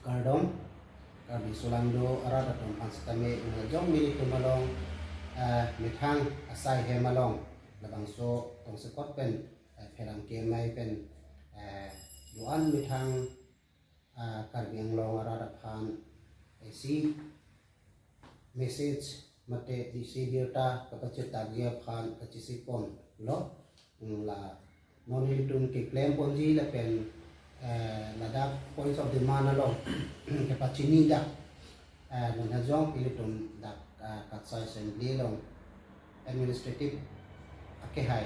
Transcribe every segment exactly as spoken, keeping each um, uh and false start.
Kardom, Karbi Solangdo arat atum aphan sitame, ina jong nelitum along, eh, methang asai hem along, labangso tongsekot pen, eh, pherangke amei pen, eh, do-an methang, eh, Karbi Anglong arat aphan, eh, isi message mate isi birta kapachethakji aphan kachesik ponlo. Hmm, la non nelitum keklem ponji lapen, eh, ladak points of demand along kepachini dak, eh, non hajong ilitum dak, eh, KATSA assembly along administrative akehai,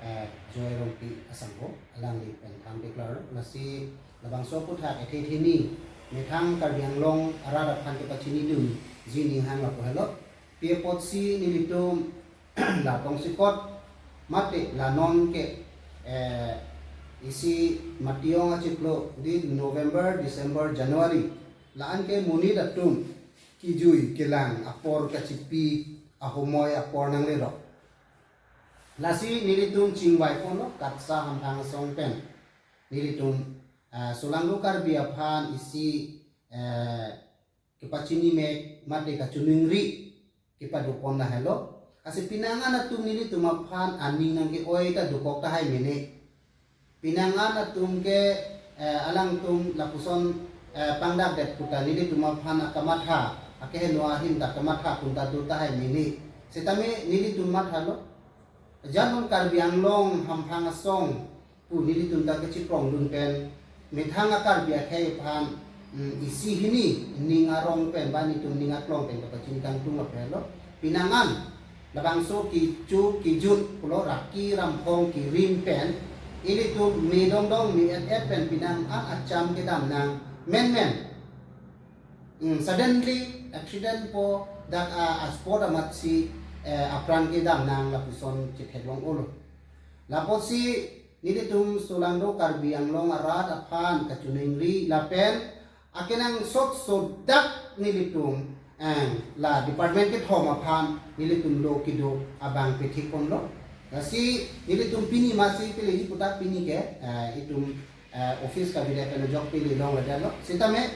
eh, Joy Rongpi asangho, alangli pen than declare. Lasi labangso aphuthak ethe theni methang Karbi Anglong arat aphan kepachinidunji aning hang lapu helo. Pi apotsi nelitum la tongsekot mate la non ke, eh, isi Matiyong achiklo di November, December, January la-an ke monit atum kijui kelang apor kachipi ahomoi apor nanglerok. Lasi nelitum chingvai ponlo KATSA hamphang asong pen. Nelitum, ah, Solangdo Karbi aphan isi, eh, kepachini mek mate kachiningri kepado pon lahelo. Lasi pinangan atum nelitum aphan aning nangke-oi ta dokok tahai mene. Pinangan atum ke, eh, alangtum lapuson, eh, pangdakdet puta nelitum aphan akamatha, akeheno ahin ta kamatha punta do tahai mene. Sitame nelitum mathalo. Jan non Karbi Anglong hamphang asong pu nelitum ta kachiprongdun pen, methang a-Karbi akhei aphan, mm, isi hini ning arong pen ba nelitum ning aklong pen kapachini kangtung apelo. Pinangan labangso kecho kejut pulo raki ramphong kerim pen ilitum me dongdong me et et pen pinangan acham kedam nang menmen. Hmm, suddenly accident po dak a, a spot amatsi, eh, apran kedam nang lapuson chetheklong-olo. Lapusi nelitum Solangdo Karbi Anglong arat aphan kachiningri lapen akenangsot sodak nelitum, eh, la department kethom aphan nelitum lo kedo abang pethik ponlo. Lasi nelitum pini masi pele hi puthak pini ke, eh, itum, eh, office kavedet pen ajok pele longledetlo. Sitame,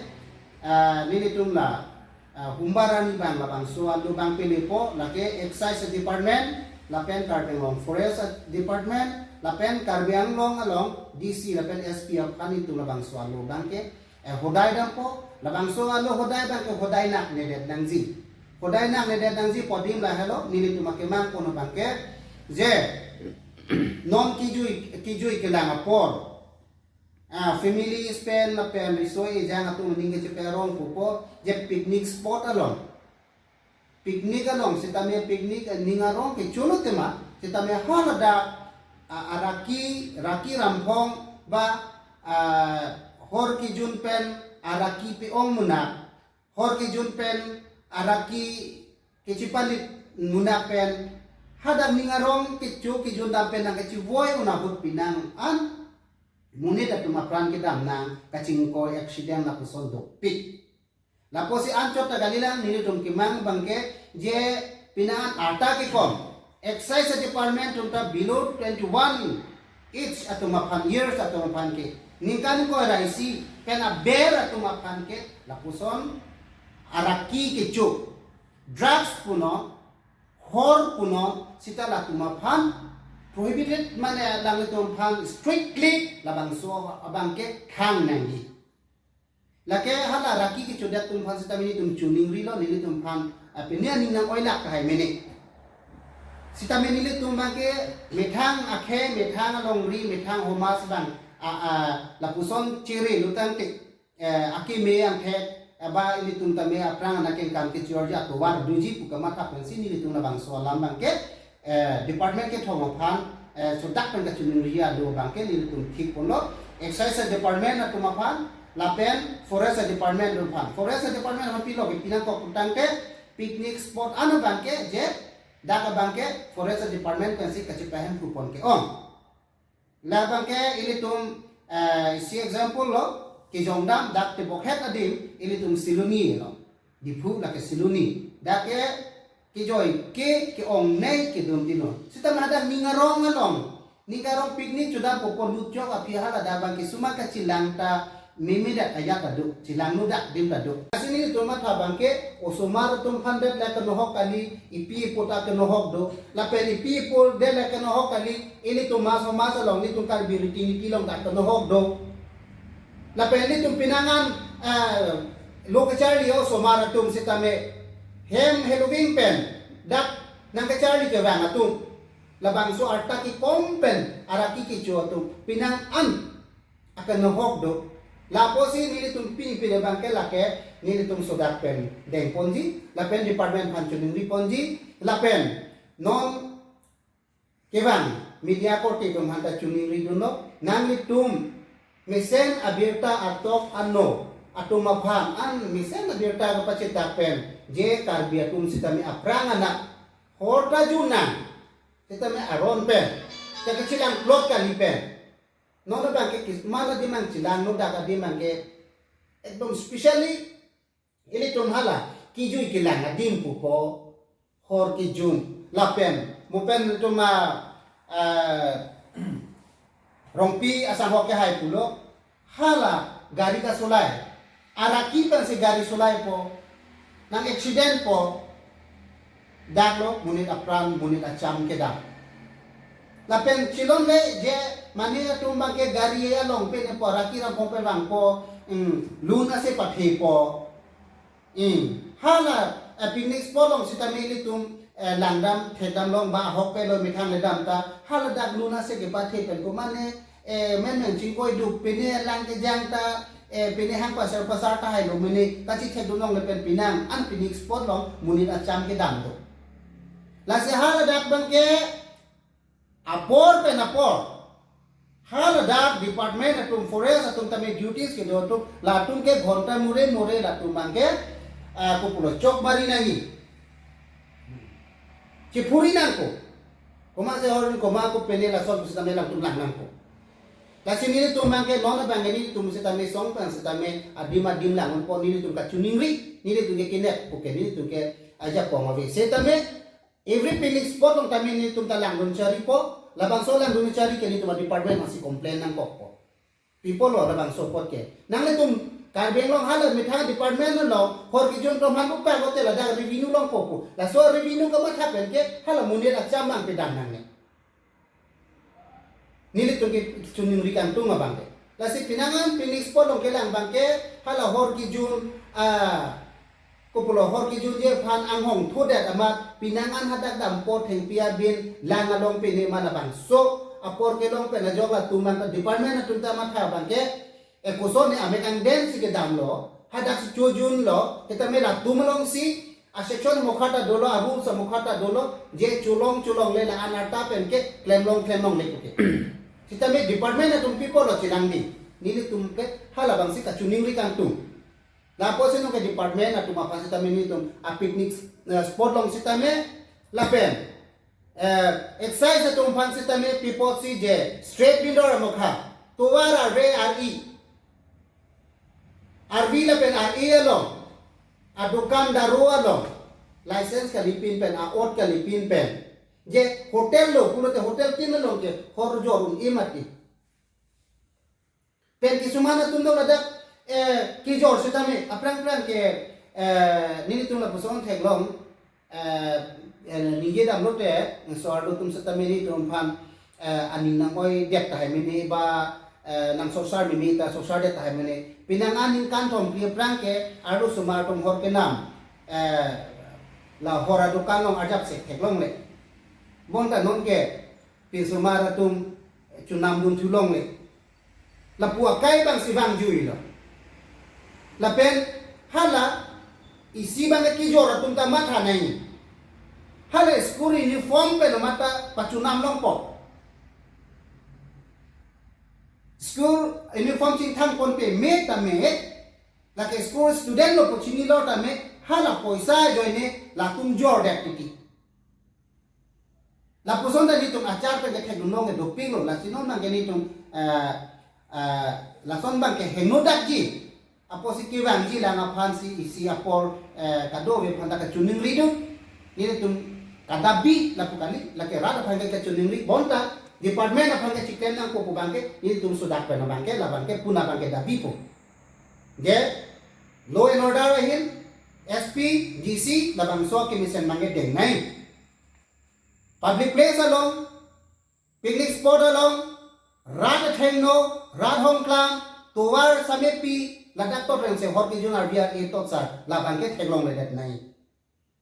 eh, nelitum la, eh, humbarani abang labangso alo abang pelepo, lake Excise Department lapen Karbi Anglong Forest Department lapen Karbi Anglong along D C lapen S P aphan itum labangso alo abang ke, eh, hodai dampo, labangso alo hodai abang ke hodai naknedet nangji. Hodai naknedet nangji pu adim lahelo, nelitum akemang pon abang ke, je non kijui, kijui kelang apor, ah, family pen lapen riso ejang atum aning kecheparong pupo, je picnic spot along. Picnic along, sitame picnic aning arong kecholo tema, sitame haladak, ah, araki, raki ramphong ba, ah, hor kejun pen araki pe-ong munak, hor kejun pen araki kechepalit munak pen, hadak ning arong kecho kejun dam pen nangkechevoi un ahut pinangan monit atum apran kedam nang kachingkoi accident lapuson dopik. Lapusi anchot ta kalilang nelitum kemang abang ke je pinangan arta kekom. Excise Department atum ta below twenty-one age atum aphan, years atum aphan ke, ningkan ingkoi ra isi pen aber atum aphan ke lapuson araki kecho, drugs punon, hor punon, sita latum aphan prohibited, mane alanglitum aphan strictly labangso abang ke thang nangji. Lake hala araki kechodet atum aphan sitame nelitum chiningrilo, nelitum aphan, ah, pini aning nang-oilak tahai mene. Sitame nelitum abang ke methang akhei, methang alongri, methang homas abang, ah, ah, lapuson chere lutang tik, eh, akeme angthek, eh, ba ilitum tame aphrang anakeng kam kechorji atovar doji pu kamatha pensi nelitum labangso alam abang ke, eh, department kethom aphan, eh, sodak pen kachiningri alo abang ke nelitum thik ponlo, Excise Department atum aphan lapen Forest Department atum aphan. Forest Department aphan pilo ke pinangkok putangte picnic spot an abang ke je dak abang ke Forest Department pensi kachepahem pu pon ke-ong. Labang ke ilitum, eh, isi example lo, kejongdam dak tebokhet adim ilitum Siloni lo. Diphu lake Siloni. Dak ke kejoi ke ke-ongnei kedun dino. Sitame hadak ning arong along, ning arong picnic chodam popo lutjok aphi hala dak abang ke suma kachelang ta Meme dak ajat ta do, chelangno dak adim ta do. Lasi nelitum matha abangke, osomar atum aphan det le kenohok kali, epi epo ta kenohok do. Lapen epi epo det le kenohok kali, ilitum maso maso along, ilitum Karbi riti niti along ta kenohok do. Lapen ilitum pinangan, eh, lo kacharli osomar atum sitame, hem heloving pen, dak nangkacharli kevang atum. Labangso arta kekom pen, araki kecho atum, pinangan akenohok do. Lapusi nelitum pini pini abangke lake nelitum sodak pen dengponji, lapen department aphan choningri ponji, lapen non kevang media korte atum aphanta choningri dunlo, nanglitum mesen abirta atok ano atum aphan an mesen abirta kapachetak pen je Karbi atum sitame aphrang anak hor ta jun nang sitame aron pen, ta kachelang plot kali pen. Non abangke kismat adim nangchelangno dak adim abangke ekdom specially ilitum hala kejui kelang adim pupo, hor kejun lapen mo pen itum a, ah, Rongpi asanghok kehai pulo, hala gari kasolai, araki pensi gari solaipo, nang accident po, daklo monit apran, monit acham kedam. Lapen chilon le je mane atum abangke gari along pen po, araki rangkong pen vangpo, mm, lun ase pathepo. Mm. Hala, eh, picnic spot along sitame ilitum, eh, langdam thekdam long ba ahok pelo methang ledam ta, hala dak lun ase kepathe pen ko mane, eh, men men chingkoi duk pine lang kejang ta, eh, pine hang pasar pasar ta hailo mene kachithek dun longle pen pinang an picnic spot along monit acham kedam do. Lasi hala dak abangke apor pen apor, hala dak department atum, forest atum tame duties kedo atum, latum ke ghonta mure mure latum abangke, ah, kopulo chok mari nangji, chephuri nangkok. Komat se hor komat ko pene lason pusitame latum lang nangkok. Lasi nelitum abangke non abangke nelitum sitame song pen sitame adim adim lang unpo, nelitum kachoningri, nelitum ke kinek puke nelitum ke ajak kong ave sitame every picnic spot along tame nelitum ta langdun charipo, labangso langdun chari ke nelitum a department aphansi complain nangkokpo. Pi pulo labangso apot ke. Nanglitum Karbi Anglong hala methang department along hor kejun atum aphan upa gote ladak revenue longpo pu. Laso revenue kamatha pen ke hala monit acham nangpedam nangne. Nelitum ke choningri kangtung abangke. Lasi pinangan picnic spot along kelang abangke hala hor kejun, ah, kopulo hor kejunji aphan anghong thodet amat pinangan hadak dampo thengpi abin lang along pine ma labangso apor kelong pen ajok latum abang department atum ta matha abangke, eh, koson ne amek angden si kedamlo, hadak si chojunlo, sitame latum alongsi a section mokha ta dolo, a rules mokha ta dolo, je cholong cholongle la-an arta pen ke klemlong klemlongle puke. Sitame department atum pi pulo chelangji, nelitum ke halabangsi kachoningri kangtung. Lapusi non ke department atum aphan sitame nelitum a picnic, eh, spot along sitame lapen, eh, excise atum aphan sitame pi pusi je street vendor amokha, tovar arve ar-i, arve lapen ar-i along, adokan daru along, license kalipin pen, a-ot kalipin pen, je hotel lo pulote hotel tin along ke hor jor un-e mati. Pen kisuman atum do ladak, eh, kejor sitame aphrang phrang ke, eh, nelitum lapuson theklong, eh, eh, ningje damlote, so-arlo atum sitame nelitum aphan, eh, aning nang-oidet tahai mene ba, eh, nang sosar meme ta sosardet tahai mene. Pinangan ningkan thomkre aphrang ke arlosomar atum hor kenam, eh, la hor adokan along arjap sek theklongle. Bonta non ke pinsomar atum chonamdun thu longle. Lapu akai abangsi vangjuilo. Lapen hala isi abang kejor atum ta matha nangji. Hala school uniform pen mata pachonam longpo. School uniform chingthang ponpe me tame, lake school student lo pu chinilo tame, hala poisa ajoine latum jordet titi. Lapuson ta nelitum achar pen kethek dunlong ke dopiklo, lasi non abangke nelitum, eh, eh, lason abangke heno dakji. Apotsi kevangji lang aphansi isi apor, eh, kadokave aphan ta kachoningri dun. Nelitum kadabi lapu kali, lake rat aphan ke kachoningri bonta, department aphan ke chiklem nangpo pu abangke, nelitum sodak pen abangke, labangke puna abangke dabipo. Je law and order ahin, S P, D C, labangso kemesen mangke dengnei. Public place along, picnic spot along, rat athengno, rat hongklang, tovar samepi, ladak tot rengse hor kejun arvi ar-e tot sar, labangke theklongledetnei.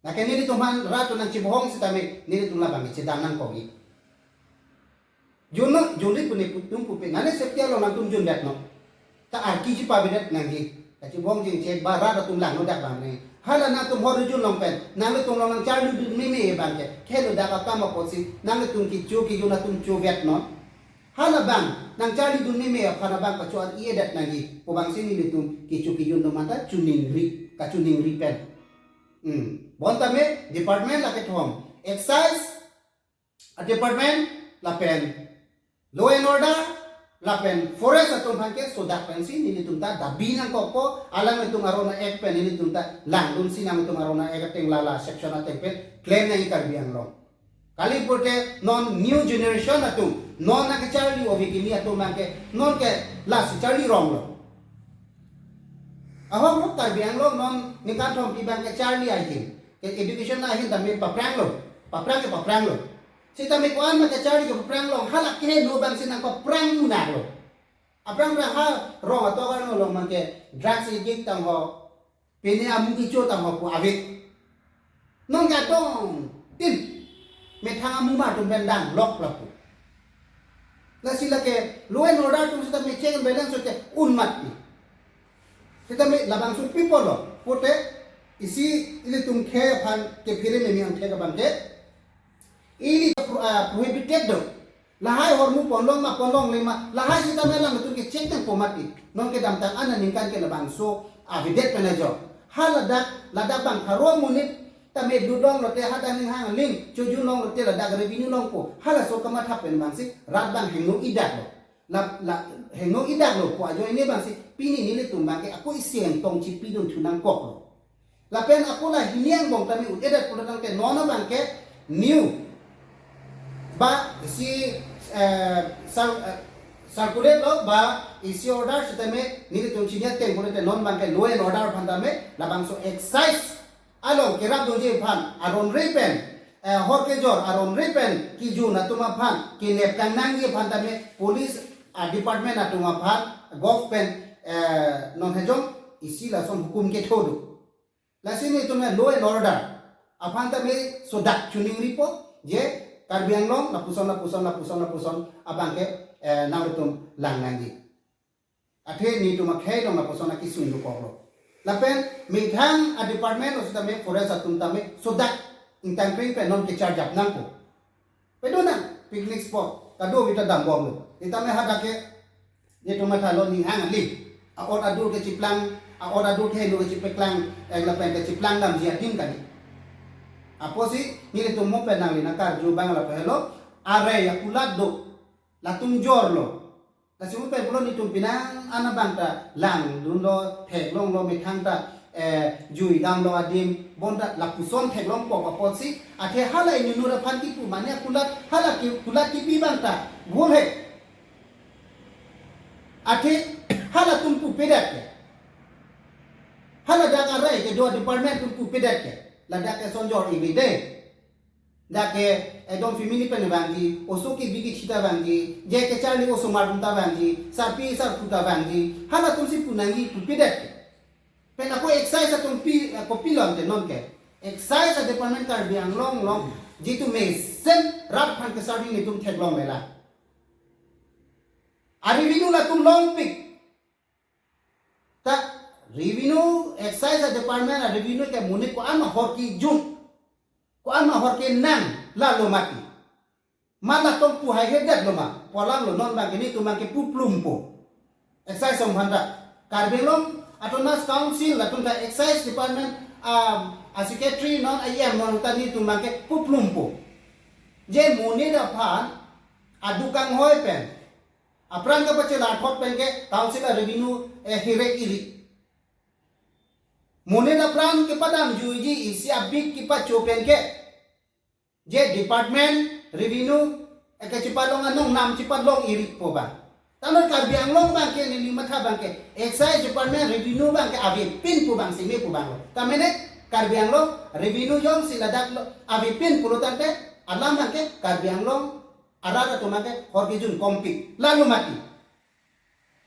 Lake nelitum aphan rat atum nangchebohong sitame, nelitum labangke chedam nangkokji. Junno, junri pune putum pupe, nane safety along nangtum jundet non. Ta arki chipavedet nangji. Kachebohong chingchek ba rat atum langno dak bang ne. Hala nangtum hor kejun along pen, nanglitum along nangcharlidun meme abangke, khelo dak akam apotsi, nanglitum kecho kejun atum chovet non. Halabang, nangcharlidun meme aphan abang pacho ar-edet nangji. Pu abangsi nelitum kecho kejun atum anta choningri, kachoningri pen. Hmm. Bontame department lake thom. Excise, a department lapen law and order lapen forest atum aphan ke sodak pensi nelitum ta dabi nangkokpo, alanglitum aron a-act pen nelitum ta langdunsi nangtum aron a-act ateng lala section ateng pen klem nangji Karbi Anglong. Kali pute non new generation atum, non nangkecharli ove kimi atum abangke, nonke lasi charli ronglo. Ahok ahok Karbi Anglong non ningkan thompi abangke charli ahin. Ke education ahin tame papranglo. Paprang ke papranglo. Sitame ko-an ma kacharli ke paprang long, hala keheno abangsi nangpaprang munak lo. Aphrang aphrang ha rong atovar along mangke drugs addict tang ho, pine amu kecho tang ho pu ave. Nonke adong tin methang amu ma atum pen danglok lapu. Lasi lake law and order atum sitame check and balance sote unmat pi. Sitame labangso pi pulo, pute isi ilitum khei aphan kephere meme angthek abangke ili pro-, ah, prohibited do. Lahai ahormu ponlong ma ponlongle ma, lahai sitame alanglitum ke check nangpo mati. Nonke damtang an aningkan ke labangso avedet pen ajo. Ha ladak, ladak bang pharo amonit tame dut longlote, hadak ning hang ling chojun longlote ladak revenue longpo. Halaso kamatha pen abangsi rat bang hingno idaklo. La, la, hingno idaklo pu ajoine abangsi pini nelitum abangke ako isi heng tong chipidun thu nangkoklo. Lapen ako la hini angbong tame un-edet pulo tangte non abangke new ba isi, eh, sar-, eh, circulate lo ba isi order sitame nelitum chini ateng pulote non abangke law and order aphan tame labangso excise along kerap doji aphan aron re pen, eh, hor kejor aron re pen kejun atum aphan kenep kang nangji aphan tame police, ah, department atum aphan gov pen, eh, non hejong isi lason hukum ketho do. Lasi nelitum law and order aphan tame sodak choningripo je Karbi Anglong lapuson lapuson lapuson lapuson abangke, eh, nangtum lang nangji. Athe nelitum akhei along lapuson akisung dokoklo. Lapen methang a department lo sitame forest atum tame sodak ingtangkring pen non kecharjap nangpo. Pedonang picnic spot kado vita dambomlo. Itame hadak ke nelitum mathalo ning hang ali. A-ot adur kechiplang, a-ot adur keheno kechipeklang, eh, lapen kechiplang damji adim kali. Apotsi nelitum mo pen nangli nangkarju abang lapu helo, arai akulat do, latum jorlo. Lasi mo pen pulo nelitum pinang an abang ta langdunlo, theklonglo methang ta, eh, jui damlo adim, bonta lapuson theklongpo apotsi, athe hala inunur aphan kipu mane akulat, hala ki-, kulat kipi abang ta bhul hai. Athe halatum pupedet ke. Hala dak arai kedo department atum pupedet ke. Ladak ke sonjor eve de. Dak ke ekdom family pen vangji, oso kebi kethi ta vangji, je kecharli osomar atum ta vangji, sarpi sarpo ta vangji. Halatumsi pu nangji pupedet ke. Pen ako excise atum pi, eh, kopilo ante nonke. Excise a department Karbi Anglong along jitu mesen rat aphan kesarvi nelitum theklonglela. A revenue latum longpik. Ta revenue, excise a department a revenue ke monit ko-an ma hor kejun, ko-an ma hor kenang lalo mati. Ma latum pu haihedet lo ma, pu alanglo non abangke nelitum abangke puplumpo. Excise atum aphan ta. Karbi Anglong Autonomous Council latum ta excise department, um, a secretary non a E M non ta nelitum abangke puplumpo. Je monit aphan aduk kanghoi pen apran kapachela thot pen ke council a revenue, eh, hirek iri. Monit apran kepadamjuiji isi abik kepacho pen ke je department revenue, eh, kachipalong anong nam chipalong iripo ba. Tame Karbi Anglong abangke neli matha abangke Excise Department, Revenue abangke avepin pu abangsi me pu abanglo. Tame ne Karbi Anglong Revenue jongsi ladak lo avepin pulo tangte alam abangke Karbi Anglong arat atum abangke hor kejun kompik. Lalu mati.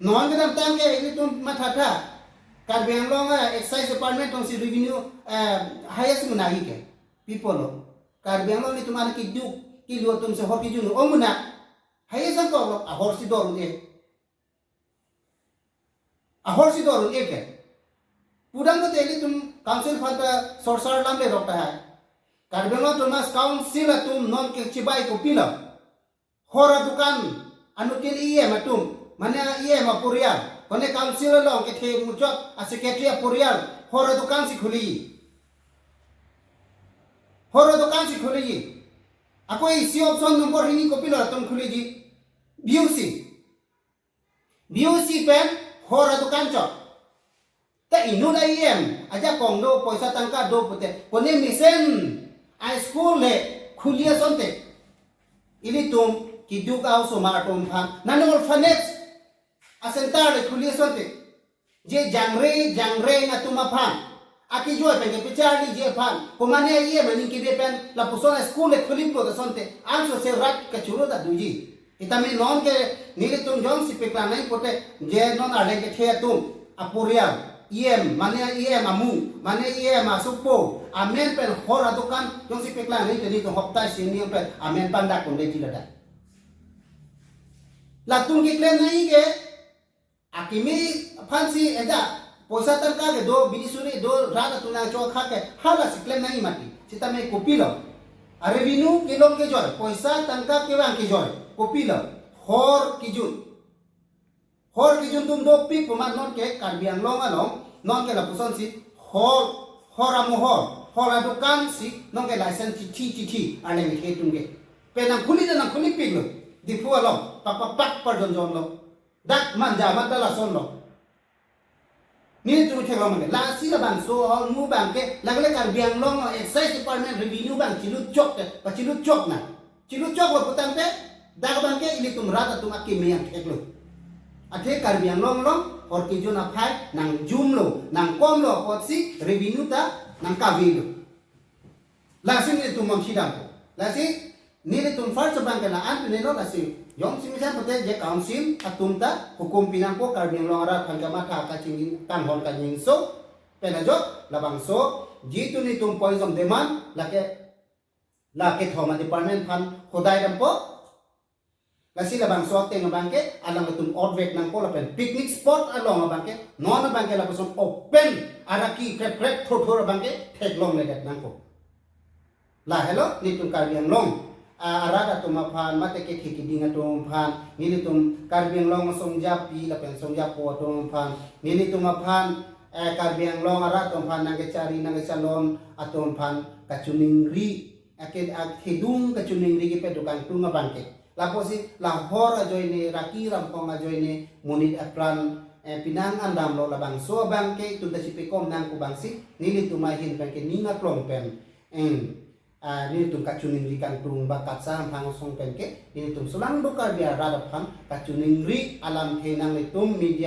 Non kedamtang ke ilitum mathatha. Karbi Anglong, eh, Excise Department atumsi revenue, eh, highest muna hi ke. Pi pulo. Karbi Anglong ilitum an keduk kelu atumsi hor kejun o muna. Highest angkoklo, ahorsi do un-e. Ahorsi do un-e ke. Pudam te ilitum council aphanta sorsar lamle rok tahai. Karbi Anglong Autonomous Council atum non kechibai kopilo. Hor adukan anuttin E M atum, mane E M aporial, kone council along kethe muchot a secretary aporial, hor adukansi khuliji. Hor adukansi khuliji. Ako isi option number hini kopilo atum khuliji. B U C. B U C pen hor adukan chot. Ta inut E M ajakong do, poisa tangka do pute, kone mesen a school le khuli asonte. Ilitum keduk a-osomar atum aphan, nano orphanage a center le khuli asonte. Je jangre, jangre atum aphan akejoi pen kepicharliji aphan, komane E M aning kebe pen lapuson a school le khuli plot asonte, ansose rat kachoro ta doji. Itame non ke nelitum jongsi paklang nangji pute, je non arleng kethe atum aporial, E M, mane E M amu, mane E M asukpo, amen pen hor adukan jongsi paklang nangji te nelitum hopta isi arni pen amen pangdak konde ti ladak. Latum keklem nangji ke, akimi aphansi eja, poisa tangka ke do, bini suri do, rat atum nangchokha ke, halasi klem nangji mati. Sitame kopilo. A revenue kelong kejoi, poisa tangka kevang kejoi. Kopilo. Hor kejun. Hor kejun atum dopik pu ma non ke Karbi Anglong along, non ke lapusonsi hor, hor amohor, hor adukansi, non ke license chithi chithi, arleng kethe atum ke. Pen nangkhuli ta nangkhulipiklo. Diphu along, pak pak pak parjonjonlo. Dak Manja mata lasonlo. Nelitum theklong mane. Lasi labangso ahormu abangke, lake le Karbi Anglong Excise Department, Revenue abang chilut chok te, pachilut chok na. Chilut choklo putangte, dak abangke ilitum rat atum akimi yang theklo. Athe Karbi Anglong along hor kejun aphai nangjumlo, nangkomlo apotsi revenue ta nangkavelo. Lasi nelitum mangchidampo. Lasi nelitum first abangke la-an pinelo, lasi jongsi mesen pute je council atum ta hukum pinangpo, Karbi Anglong arat aphan kamatha kachingki kanghon kangjinso pen ajok, labangso jitu nelitum poison demand lake, lake thoma department aphan hodai dampo. Lasi labangso ateng abangke alangtum otvek nangpo lapen picnic spot along abangke, non abangke lapuson open araki krep krep thurthur abangke theklongledet nangpo. Lahelo nelitum Karbi Anglong, ah, arat atum aphan, mate kethe kiding atum aphan, nelitum Karbi Anglong asongjapi lapen asongjapo atum aphan, nelitum aphan, eh, Karbi Anglong arat atum aphan nangkechari nangkechalon atum aphan kachiningri, ake akhedung kachiningri kepado kangtung abangke. Lapusi la hor ajoine, raki ramphong ajoine, monit apran, eh, pinang andamlo, labangso abangke itum ta chipekom nang pu abangsi, nelitum ahin abangke ning aklong pen, em, ah, nelitum kachiningri kangtung ba katsa amphang asong penke, nelitum solangdo Karbi arat aphan kachiningri alamthe nanglitum media